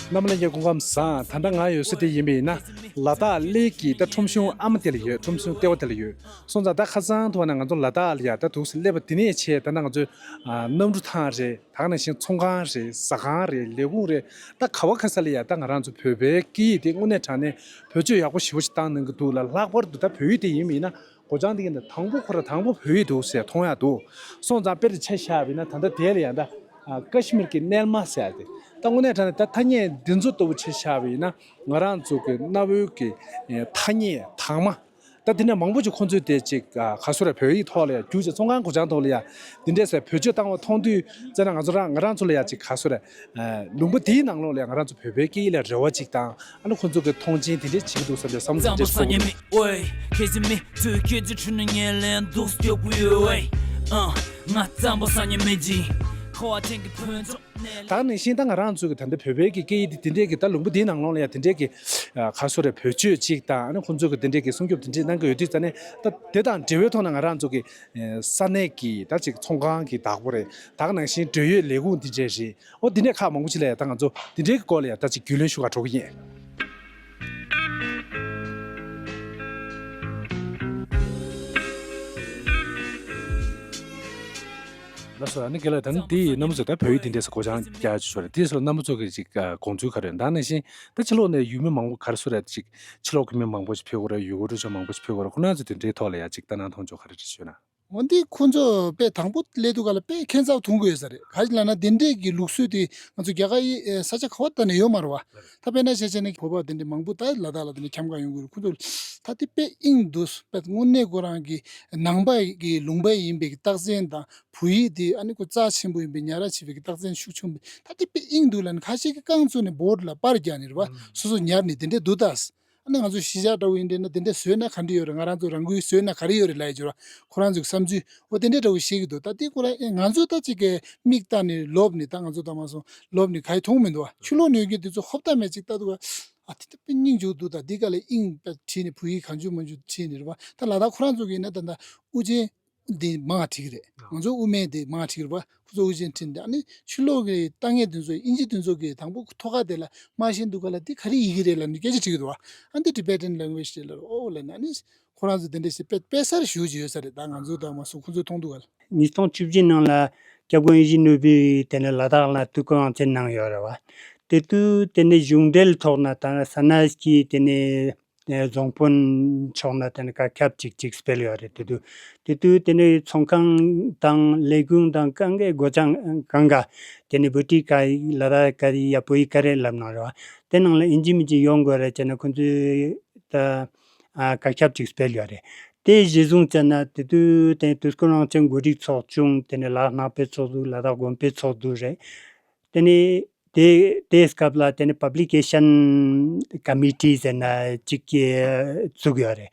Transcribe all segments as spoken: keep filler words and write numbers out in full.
རྣམ་པ་ལྷན་རྒྱས་སྐུ་ཁམས་བཟང་། ད་ལྟ་ང་ཡོད་ས་དེ་ཡིན་པ་ཡིན་ན། ལ་དྭགས་གླེ་གི་ད་ཁྲོམ་གཞུང་ཨ་མ་དེ་ལ་ཡོད། ཁྲོམ་གཞུང་ལྟེ་བ་དེ་ལ་ཡོད། སོང་ཙང་ད་ཁ་སང་ཐུག་ན་ང་ཚོ་ལ་དྭགས་ལ་ཡ་ད་འདུག་སེ་སླེབས་པ་དེ་ནས་བྱས་ད་ལྟ་ང་ཚོ་ཨ་གནམ་གྲུ་ཐང་རེད། ད་ག་ནང་བཞིན་ཚོང་ཁང་རེད། ཟ་ཁང་རེད། ལས་ཁུངས་རེད། ད་ག་བ་ག་ས་ལ་ཡ་ད་ང་རང་ཚོ་བོད་པའི་སྐད་ཡིག་དེ་དངོས་གནས་དྲང་གནས་བེད་སྤྱོད་ཡག་པོ་ཞེ་པོ་ཞིག་བཏང་གནང་གི་འདུག་ལ། ལྷག་པར་དུ་ད་བོད་ཡིག་དེ་ཡིན་པ་ཡིན་ན། སྒོ་བྱང་དེ་གི་ནང་དང་པོ་ཁོ་ར་དང་པོ་བོད་ཡིག་འདུག་ཟེར་མཐོང་ཡག་འདུག་སོང་ཙང་དཔེར་ཆ་བཞག་པ་ཡིན་ན་ད་ལྟ་དེ་ལ་ཡང་ད་ཨ་ཀ་ཤི་མིར་གྱི་སྣལ་མ་ཟེར་ཡག་དེ། ད་དངོས་གནས་དྲང་གནས་ད་ཐ་སྙད་འདི་ཚོ་ལྟ་བུ་ཆ་བཞག་པ་ཡིན་ན། ང་རང་ཚོ་གི་གནའ་བོའི་གི་ཨེ་ཐ་སྙད་དག་མ། ད་དེ་ནས་མང་པོ་ཅིག་ཁོང་ཚོས་དེ་ཅིག་ཨ་ག་སོ་ར་བོད་ཡིག་ཐོག་ལ་ཡང་བསྒྱུར་བྱས་ཚོང་ཁང་སྒོ་བྱང་ཐོག་ལ་ཡང་འདི་འདྲས་ཟེར་བེད་སྤྱོད་བཏང་བ་མཐོང་དུས་ཙེ་ན་ང་ཚོ་རང་ང་རང་ཚོ་ལ་ཡང་ཅིག་ག་སོ་ར་ཨ་ལུང་པ་དེའི་ནང་ལོགས་ལ་ཡང་ང་རང་ཚོ་བོད་པའི་སྐད་ཡིག་ལ་རེ་བ་ཅིག་དང་། ཨ་ནི་ཁོང་ཚོ་གི་མཐོང་ཆེན་དེ་འདྲས་བྱེད་ཀྱི་འདུག་བསམ་པའི་བསམ་བློ་དེ་འདྲས་འཁོར་གྱི་འདུག་ད་ག་ནང་བཞིན་ད་ང་རང་ཚོ་གི་ད་ལྟ་བོད་པའི་གི་སྐད་ཡིག་དེ་དེ་འདྲས་གི་ད་ལུང་པ་དེའི་ནང་ལོགས་ལ་ཡང་དེ་འདྲས་གི་ཨ་ག་སོ་རེ་བེད་སྤྱོད་ཅིག་དང་། ཨ་ནི་ཁོང་ཚོ་གི་དེ་འདྲས་གི་སྲུང་སྐྱོབ་དེ་འདྲས་གནང་གི་ཡོད་དུས་ཙ་ནས། ད་དེ་དང་འབྲེལ་བའི་ཐོག་ནས་ང་རང་ཚོ་གི་ཨ་ས་གནས་ཀྱི་ད་ཅིག་ཚོང་ཁང་གི་བདག་པོ་རེད། ད་ག་ནང་བཞིན་འབྲེལ་ཡོད་ལས་ཁུངས་དེ་འདྲས་རེད། འོ་དེ་འདྲས་ཁག་མང་པོ་ཅིག་ལ་ཡང་ད་ང་ཚོ་དེ་འདྲའི་སྐོར་ལ་ཡང་ད་ཅིག་རྒྱུས་ལོན་ཞུ་ག་འགྲོ་གི་ཡིན། ལགས་སོ། ཨ་ནི་རྒན་ལགས། ད་ནི་དེ་ཡི་རྣམ་པ་ཚོ་ད་བོད་ཡིག་དེ་འདྲས་སུ་སྒོ་བྱང་རྒྱག་ཆོག་རེད། དེ་སོགས་རྣམ་པ་ཚོ་གི་ཅིག་ཨ་དགོངས་ཚུལ་ག་རེ་རེད། ད་ནང་བཞིན་ད་ཕྱི་ལོགས་ནས་ཡུལ་མི་མང་པོ་ག་རེ་ཟེར་རེད། ཅིག་ཕྱི་ལོགས་གི་མི་མང་པོ་ཞིག་ཕེབས་ཀྱི་རེད། ཡུལ་སྐོར་སྤྲོ་འཆམ་མང་པོ་ཞིག་ཕེབས་ཀྱི་རེད། ཁོ་རང་ཚོ་དེ་འདྲའི་ཐོག་ལ་ཡང་ཅིག་ལྟ་སྣང་མཐོང་ཕྱོགས་ག་རེ་རེད་ཞུས་ན། འོན་ཏེ་ཁོ་ཚོ་དཔེ་དང་པོ་སླེབས་དུས་ག་ལ་དཔེ་ཁྱད་མཚར་མཐོང་གི་ཡོད་ས་རེད། ག་རེ་ལབ་ན་དེ་འདྲས་ཀྱི་ལུགས་སྲོལ་དེ་ང་ཚོ་རྒྱ་གར་ཡི་ས་ཆ་ག་བ་ལྟ་ནས་ཡོད་མ་རེད་བ། ད་དཔེར་ན་བཤད་བྱས་ན་བོད་པ་དེ་འདྲས་མང་པོ་ད་ལ་དྭགས་ལ་དེ་འདྲས་འཁྱམ་ག་ཡོང་གི་རེད། ཁོ་ཚོ་ད་དེ་དཔེ་དབྱིངས་འདུག་དཔེ་དངོས་གནས་ཁོ་རང་གི་ནང་པ་གི་ལུང་པ་ཡིན་པའི་གི་རྟགས་མཚན་དང་། བོད་ཡིག་དེ་ཨ་ནི་ཁོ་རྩ་ཆེན་པོ་ཡིན་པའི་ཉར་བྱས་པའི་གི་རྟགས་མཚན་ཤུགས་ཆེན་པོ་ད་དེ་དཔེ་དབྱིངས་འདུག་ལབ་ནས། ཁ་ཤས་ཀྱིས་རྐང་བཙུགས་ནས་བོརྡ་ལ་པར་རྒྱག་ནས་རེད་བ། སོ་སོ་ཉར་ནས་དེ་འདྲས་འདུག་ད། ཨ་ནི་ང་ཚོ་གཞིས་ཆགས་འདྲ་བོ་ཡིན་འདྲ་ན་དེ་འདྲས་བཟོས་ན་ག་འདྲས་ཡོད་རེད། ང་རང་ཚོ་རང་འགུལ་བཟོས་ན་ག་རེ་ཡོད་རེད་ལབ་ཡ་ཅིག་ར། ཁོ་རང་ཚོའི་བསམ་ཚུལ་འོ་དེ་འདྲས་འདྲ་བོ་བཤད་ཀྱི་འདུག་ད་དེ་ཁོ་རང་ཨེ་ང་ཚོ་ད་ཅིག་གི་མིག་ལྟ་ནས་ལོབས་ནས། ད་ང་ཚོ་ད་མ་སོང་ལོབས་ནས་ག་ཡི་མཐོང་མི་འདུག་བ། ཕྱི་ལོགས་ནས་ཡོད་མཁན་དེ་ཚོ་ཧོབ་ལྟ་མེད་ཅིག་ལྟ་འདུག་བ། ཨ་དེ་ད་དཔེ་སྙིང་རྗེ་འདུག་ད་འདི་ག་ལ་དབྱིངས་དཔེ་བྲིས་ནས་བོད་ཡིག་གང་བྱུང་མང་བྱུང་བྲིས་ནས་རེད་བ། ད་ལ་དྭགས་ཁོ་རང་ཚོ་གི་ཡིན་ན་ད་ད་དབུ་ཅན་འདི་མང་བ་བྲིས་ཀྱི་རེད། ང་ཚོ་དབུ་མེད་འདི་མང་བ་བྲིས་ཀྱི་རེད་བ། ཁོ་ཚོ་དབུ་ཅན་བྲིས་འདི། ཨ་ནི་ཕྱི་ལོགས་ཀྱི་ལྟ་མཁན་དེ་ཚོ་དབྱིན་ཇི་དེ་ཚོ་གིས་དང་པོ་ཐོག་ཁ་དེ་ལ་མ་ཤེས་འདུག་ག་ལ་འདི་ག་རེ་ཡི་གེ་རེད་ལབ་ནས་སྐད་ཆ་དྲིས་ཀྱི་འདུག་བ། ཨ་འདི་Tibetan language་རེད་ལབ་རེད། ཨོ་ལབ་ནས། ཨ་ནི་ཁོ་རང་ཚོ་དེ་འདྲ་ཞིག་དཔེ་དཔེ་གསར་ཞེ་པོ་ཅིག་ཡོད་ས་རེད། ད་ང་ཚོ་ད་མ་སོང་ཁོ་ཚོས་མཐོང་འདུག་ག་ལ། ཉིས་སྟོང་བཅུ་བཞི་ནང་ལ་སྐྱབས་མགོན་ཡིད་བཞིན་ནོར་བུས་དེ་ནས་ལ་དྭགས་ལ་ཐུགས་ཁུར་ཨང་ཅན་གནང་ཡོད་རེད་བ། དེ་དུས་དེ་ནས་གཞུང་འབྲེལ་ཐོག་ན་ད་ས་གནས་ཀྱི་དེ་ནས་རྫོང་དཔོན་མཆོག་ན་དེ་ནས་བཀའ་ཁྱབ་ཅིག་ཅིག་སྤེལ་ཡོད་རེད། དེ་དུས་དེ་དུས་དེ་ནས་ཚོང་ཁང་དང་ལས་ཁུངས་དང་གང་གའི་སྒོ་བྱང་གང་ག་དེ་ནས་བོད་ཡིག་ག་ཡི་ལ་དྭགས་ག་རེ་ཡ་བོད་ཡིག་ག་རེ་ལབ་གནང་རེད་བ། དེ་ནང་ལ་ཡིན་གཅིག་མིན་གཅིག་ཡོང་དགོས་རེད་ཅེ་ན་ཁོ་ཚོས་ད། ཨ་བཀའ་ཁྱབ་ཅིག་སྤེལ་ཡོད་རེད། དེ་གཞི་བཟུང་བྱས་ན་དེ་དུས་དེ་དུས་སྐུ་རིན་པོ་ཆེ་འགོ་ཁྲིད་ཚོགས་ཆུང་དེ་ནས་ལ་དྭགས་ནང་པའི་ཚོགས་འདུ། ལ་དྭགས་དགོན་པའི་ཚོགས་འདུ་རེད། དེ་ནས་དེ་དེའི་སྐབས་ལ་དེ་ནས་Publication Committee ཟེར་ན་ཅིག་གི་བཙུགས་ཡོད་རེད།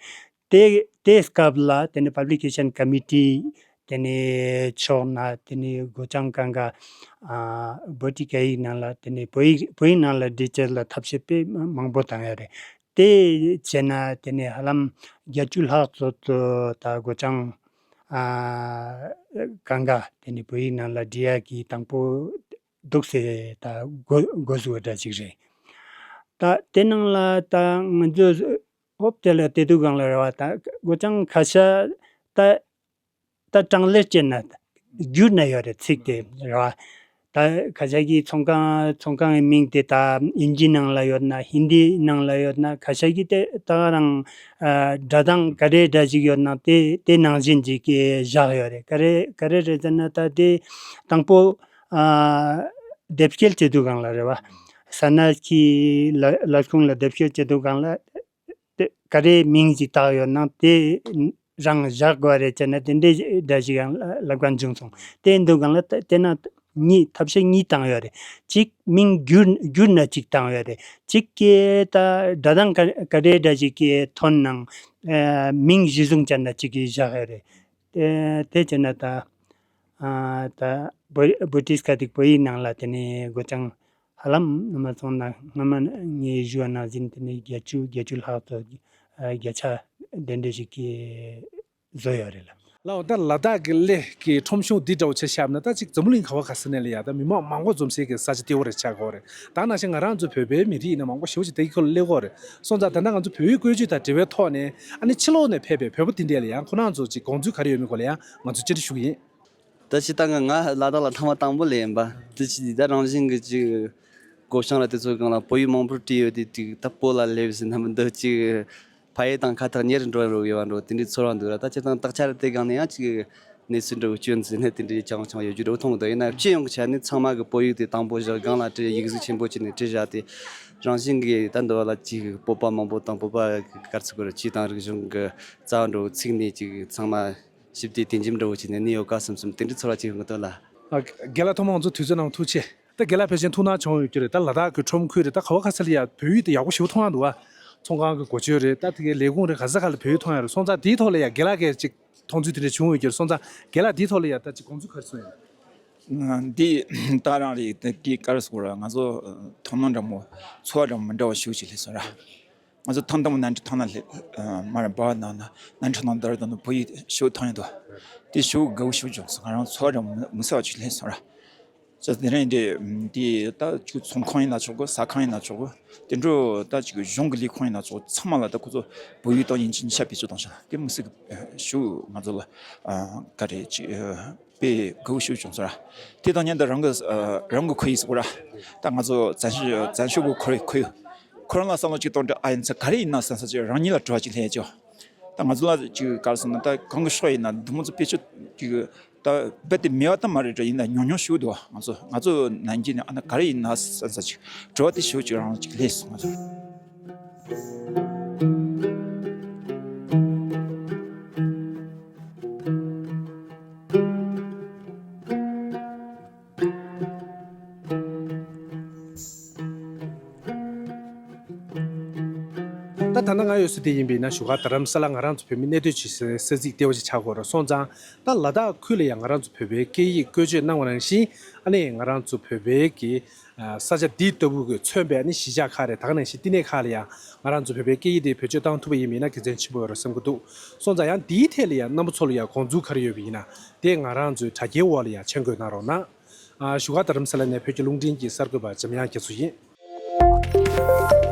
དེ་དེའི་སྐབས་ལ་དེ་ནས་Publication Committee དེ་ནས་ཕྱོགས་ན་དེ་ནས་སྒོ་བྱང་གང་ག་ཨ་བོད་ཀྱི་སྐད་ཡིག་ནང་ལ་དེ་ནས་བོད་ཡིག་བོད་ཡིག་ནང་ལ་འབྲི་བྱེད་ལ་ཐབས་ཤེས་དཔེ་མང་པོ་བཏང་ཡོད་རེད། དེ་བྱས་ན་དེ་ནས་ཧ་ལམ་བརྒྱད་ཅུ་ལྷག་ཙམ་དུ་ད་སྒོ་བྱང་ཨ་གང་ག་དེ་ནས་བོད་ཡིག་ནང་ལ་འབྲི་ཡག་གི་དང་པོ་འདུག་སེ་ད་འགོ་འགོ་བཟུང་བ་འདྲ་ཅིག་རེད། ད་དེ་ནང་ལ་ད་ང་ཚོ་ཧོབ་དེ་ལ་དེ་དུས་སྒང་ལ་རེད་བ། ད་སྒོ་བྱང་ཁ་ཤས་ད་ད་translate་བྱས་ན་བསྒྱུར་ན་ཡོད་རེད། ཚིག་དེ་རེད་བ། ད་ཁ་ཤས་ཀྱིས་ཚོང་ཁང་ཚོང་ཁང་གི་མིང་དེ་ད་དབྱིན་ཇི་ནང་ལ་ཡོད་ན་ཧིན་དི་ནང་ལ་ཡོད་ན། ཁ་ཤས་ཀྱིས་དེ་ད་ག་རང་ཨ་སྒྲ་གདངས་ག་རེ་འདྲ་ཞིག་ཡོད་ན་དེ་དེ་ནང་བཞིན་ཅིག་གི་བཞག་ཡོད་རེད། ག་རེ་ག་རེ་རེད་ཟེར་ན་ད་དེ་དང་པོ་ཨ་དེབ་སྐྱེལ་བྱེད་དུས་སྒང་ལ་རེད་བ། ས་གནས་ཀྱི་ལ་ལས་ཁུངས་ལ་དེབ་སྐྱེལ་བྱེད་དུས་སྒང་ལ། དེ་ག་རེ་མིང་ཞིག་བཏགས་ཡོད་ན་དེ་རང་བཞག་དགོས་རེད་ཅེ་ན་དེ་འདྲའི་འདྲ་ཞིག་ཡང་ལབ་མཁན་བྱུང་སོང་། དེ་འདུག་གང་ལ་དེ་ན་གཉིས་ཐབས་ཤེས་གཉིས་བཏང་ཡོད་རེད། གཅིག་མིང་བསྒྱུར་བསྒྱུར་ན་གཅིག་བཏང་ཡོད་རེད། གཅིག་གིས་ད་སྒྲ་གདངས་ག་ག་རེ་འདྲ་ཞིག་གིས་ཐོན་ནང་ཨ་མིང་གཞི་བཟུང་བྱས་ན་གཅིག་གིས་བཞག་ཡོད་རེད། དེ་དེ་བྱས་ན་ད་ཨ་ད་བོ་བོད་ཀྱི་སྐད་ཡིག་བོད་ཡིག་ནང་ལ་དེ་ནས་སྒོ་བྱང་ཧ་ལམ་མ་སོང་ན་སྔ་མ་ངས་ཞུས་པ་ནང་བཞིན་དེ་ནས་བརྒྱད་ཅུ་བརྒྱད་ཅུ་ལྷག་ཙམ་བརྒྱ་ཆ་དེ་འདྲ་ཞིག་གིས་བཟོས་ཡོད་རེད་ལ། ལགས་འོ། ད་ལ་དྭགས་ཀྱི་གླེ་གི་ཁྲོམ་གཞུང་འདི་འདྲ་བོ་ཆ་བཞག་ན། ད་ཅིག་འཛམ་བུ་གླིང་ག་བ་ག་ས་ནས་ལ་ཡ་ད་མི་མང་མང་པོ་འཛོམས་སའི་གི་ས་ཆ་དེ་བོ་རེད་ཆགས་ཀྱི་ཡོད་རེད། ད་ནང་བཞིན་ང་རང་ཚོ་བོད་པའི་མི་རིགས་ཡིན་ན་མང་པོ་ཞེ་པོ་ཅིག་ད་ཡི་ཁོ་ལ་སླེབས་ཀྱི་ཡོད་རེད། སོང་ཙང་ད་ལྟ་ང་ཚོ་བོད་ཡིག་བཀོལ་སྤྱོད་དང་འབྲེལ་བའི་ཐོག་ནས། ཨ་ནི་ཕྱི་ལོགས་ནས་ཕེབས་པའི་བོད་པ་དེ་འདྲས་ལ་ཡང་ཁོ་རང་ཚོ་ཅིག་དགོངས་ཚུལ་ག་རེ་ཡོད་མེད་སྐོར་ལ་ཡང་ང་ཚོས་བཅར་འདྲི་ཞུ་གི་ཡིན། ད་ཅི་ད་ང་ང་ལ་དྭགས་ལ་ཐེངས་མ་དང་པོ་ལ་ཡིན་པ། དེ་ཅི་ད་རང་བཞིན་གྱི་ཅིག་སྒོ་བྱང་ལ་དེ་ཚོའི་སྒང་ལ་བོད་ཡིག་མང་པོ་བྲིས་ཡོད་དེ། ཅིག་ད་བོད་ལ་སླེབས་ཟིན་ན་མི་འདུག་ཅིག་ཕ་ཡུལ་དང་ཁ་ཐག་ཉེ་རུ་འགྲོ་རུ་ཡོད་པ་འགྲོ། དེ་འདྲའི་ཚོར་བ་འདུག་ར། ད་སྤྱིར་བཏང་དག་ཆ་ར་དེ་སྒང་ནས་ཡང་ཅིག་གནས་ཚུལ་འདྲ་བོ་སྐྱོན་ཟིན་ན་དེ་འདྲའི་ཅང་ཅང་ཡོད་རྒྱུ་འདྲ་བོ་མཐོང་གི་འདུག་ཡིན་ན་སྤྱི་ཡོངས་ཀྱི་ཆ་ནས་ཚང་མ་གི་བོད་ཡིག་དེ་དང་པོ་བཞག་སྒང་ལ་བྲིས། ཡིག་གཟུགས་ཆེན་པོ་བྱས་ནས་བྲིས་བཞག་དེ། རང་བཞིན་གྱིས་ད་འདི་བ་ལ་ཅིག་བོད་པ་མང་པོ་དང་བོད་པ་གི་དཀར་ཚིག་གི་ར་ཅིག་དང་རིག་གཞུང་གི་རྩ་བ་འདྲ་བོ་ཚིག་ནས་ཅིག་ཚང་མ་ཞིབ་ཏུ་དེ་འཇིམ་འདྲ་བོ་བྱས་ནས་གནས་ཡོད་ག་བསམ་བསམ་དེ་འདྲའི་ཚོར་བ་ཅིག་ཡོང་གི་འདུག་ལ། ཨ། རྒན་ལགས་ཐོག་མར་ང་ཚོ་དུས་ཚོད་གནང་ཐུགས་རྗེ་ཆེ། ད་རྒན་ལགས་ཕལ་ཆེར་ཐུགས་སྣང་བྱུང་ཡོད་ཀྱི་རེད། ད་ལ་དྭགས་ཀྱི་ཁྲོམ་ཁུལ་རེད། ད་ག་བ་ག་ས་ལ་ཡ་བོད་ཡིག་དེ་ཡག་པོ་ཞེ་པོ་མཐོང་ཡ་འདུག་བ། ཚོང་ཁང་གི་སྒོ་ཆོས་རེད། ད་དེ་གའི་ལས་ཁུངས་རེད། ག་ས་ག་ལ་བོད་ཡིག་མཐོང་ཡ་རེད། སོང་ཙང་དེའི་ཐོག་ལ་ཡ་རྒན་ལགས་ཀྱིས་ཅིག་མཐོང་ཚུལ་དེ་འདྲ་བྱུང་ཡོད་ཀྱི་རེད། སོང་ཙང་རྒན་ལགས་དེའི་ཐོག་ལ་ཡ་ད་ཅིག་དགོངས་ཚུལ་ག་རེ་གསུངས་ཡོད། འདི་ད་རང་རེད། དེ་གའི་ག་རེ་ཟེར་དགོས་ར། ང་ཚོ་མཐོང་སྣང་འདྲ་མོ་ཚོར་བ་འདྲ་མོ་མི་འདྲ་བ་ཞེ་པོ་ཅིག་སླེབས་སོང་ར། ང་ཚོ་ཐང་དང་པོ་གནམ་གྲུ་ཐང་ནང་སླེབས། ཨ། མར་འབབ་ནང་ན་གནམ་གྲུ་ནང་བསྡད་དུས་ནི་བོད་ཡིག་ཞེ་པོ་མཐོང་ཡོང་དུས། དེ་ཞེ་པོ་དགའ་པོ་ཞེ་པོ་བྱུང་སོང་། ང་རང་ཚོར་བ་འདྲ་མི་མི་གསལ་བ་ཅིག་སླེབས་སོང་ར། ཅེས་དེ་རིང་འདི་འདི་ད་ཅིག་ཚོང་ཁང་ཡིན་ན་ཆོག་གི། ཟ་ཁང་ཡིན་ན་ཆོག་གི། དེ་འདྲ་ད་ཅིག་གཞུང་གི་ལས་ཁུངས་ཡིན་ན་ཆོག་གི། ཚང་མ་ལ་ད་ཁོ་ཚོ་བོད་ཡིག་དང་དབྱིན་ཇི་གཉིས་ཆ་བེད་སྤྱོད་བཏང་ཤག་དེ་མི་སྲིད་གི་ཞེ་པོ་ང་ཚོ་ལ། ཨ། ག་རེ་ཅིག་དཔེ་དགའ་པོ་ཞེ་པོ་བྱུང་སོང་ར། དེ་དང་མཉམ་དུ་རང་གི། ཨ། རང་གི་ཁོར་ཡུག་ཟེར་དགོས་ར། ད་ང་ཚོ་བཙན་བྱོལ་བཙན་བྱོལ་གི་ཁོར་ཡུག་ཁོར་ཡུག་ཁོ་རང་ལ་བསམ་བློ་ཅིག་གཏོང་དུས། ཨ། ཡིན་ཙང་ག་རེ་ཡིན་ན་བསམ་ས་ཅིག་རང་ཉིད་ལ་དྲི་བ་ཅིག་སླེབས་ཀྱི། ད་ང་ཚོ་ལ་ཅིག་ག་རེ་ཟེར་ན། ད་གང་གི་ཕྱོགས་ཡིན་ན་འདི་མོ་ཚོ་བེད་སྤྱོད་ཅིག་ད་རྦད་དེ་མེད་པ་ད་མ་རེད་དྲ། ཡིན་ན་ཉུང་ཉུང་ཞིག་འདུག་ང་ཚོ་ང་ཚོ་ནང་གི་ནས། ཨ། ན་ག་རེ་ཡིན་ན་བསམ་ས་ཅིག་དྲི་བ་དེ་ཞེ་པོ་ཅིག་རང་ཅིག་སླེབས་སོང་། ང་ཚོ། ད་ད་ལྟ་ང་ཡོད་ས་དེ་ཡིན་པས་ན། བཞུགས་སྒར་རྡ་རམ་ས་ལ་ང་རང་ཚོ་བོད་མི་གནས་སྡོད་བྱེད་སའི་ས་ཚིགས་ལྟེ་བ་ཞིག་ཆགས་ཀྱི་ཡོད་རེད། སོང་ཙང་ད་ལ་དྭགས་ཁུལ་ལ་ཡང་ང་རང་ཚོ་བོད་པའི་སྐད་ཡིག་བཀོལ་སྤྱོད་གནང་བ་ནང་བཞིན། ཨ་ནི་ང་རང་ཚོ་བོད་པའི་གི་ས་ཆ་འདི་ལྟ་བུ་གི་མཚོན་པའི་ཨ་ནི་གཞིས་ཆགས་ཁག་རེད། ད་ག་ནང་བཞིན་བསྟི་གནས་ཁག་ལ་ཡང་ང་རང་ཚོ་བོད་པའི་སྐད་ཡིག་དེ་བེད་སྤྱོད་བཏང་ཐུབ་པ་ཡིན་པ་ཡིན་ན་དགེ་མཚན་ཆེན་པོ་ཡོད་རེད་བསམ་གྱི་འདུག་སོང་ཙང་ཡང་འདིའི་ཐད་ལ་ཡང་རྣམ་པ་ཚོ་ལ་ཡང་དགོངས་ཚུལ་ག་རེ་ཡོད་པ་ཡིན་ན། དེ་ང་རང་ཚོའི་དྲ་རྒྱའི་འོག་ལ་ཡང་མཆན་འགོད་གནང་རོགས་གནང་། ཨ། བཞུགས་སྒར་རྡ་རམ་ས་ལ་ནས་བོད་ཀྱི་རླུང་འཕྲིན་གྱི་གསར་འགོད་པ་འཇམ་དབྱངས་རྒྱ་མཚོ་ཡིན།